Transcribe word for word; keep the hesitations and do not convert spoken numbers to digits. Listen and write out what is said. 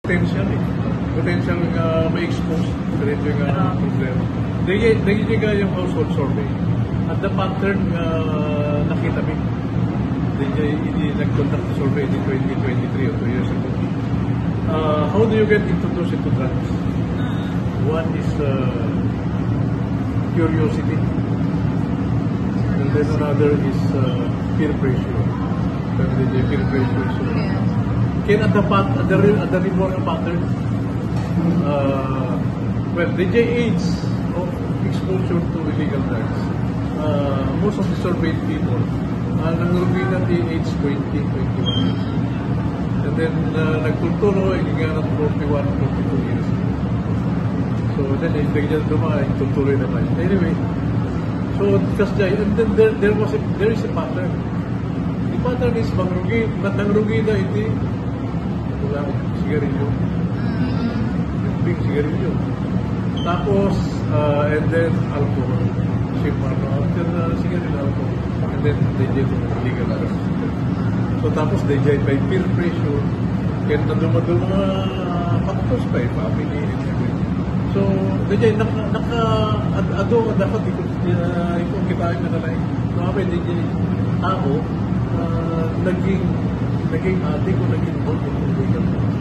Potential eh. Potential nga ma-expose. Diretso nga problema. Dahil, dahil yung household survey. At the pattern nga nakita mi. Dahil hindi nag-conduct survey in twenty twenty-three or two years ago. Uh, how do you get introduced into drugs? One is uh, curiosity. And then another is uh, peer pressure. Peer pressure. So, can at the, pat- at the, re- at the reborn pattern, uh, well, the J age of exposure to illegal drugs, uh, most of the surveyed people, uh, nangrugina ti age twenty, twenty-one. And then, uh, nagtultulo, inganat forty-one, forty-two years. So, then, eh, bigyan duma, nagtultulo naman. Anyway, so, just, and then there, there was a, there is a pattern. The pattern is, mangrugi, nangrugi na iti, wala, sigarilyo. Big sigarilyo. Tapos, uh, and then alcohol. Siyempre, after uh, sigarilyo, alcohol. And then, they did illegal drugs. So, tapos, they did by peer pressure. Kaya na dumaduma factors pa eh, family and everything. So, they did, naka, naka, ad, ado, dapat ikot, uh, ikot kita yung nakalay. So, kami, they did, tao, uh, naging, naging adik o naging involved in illegal drugs.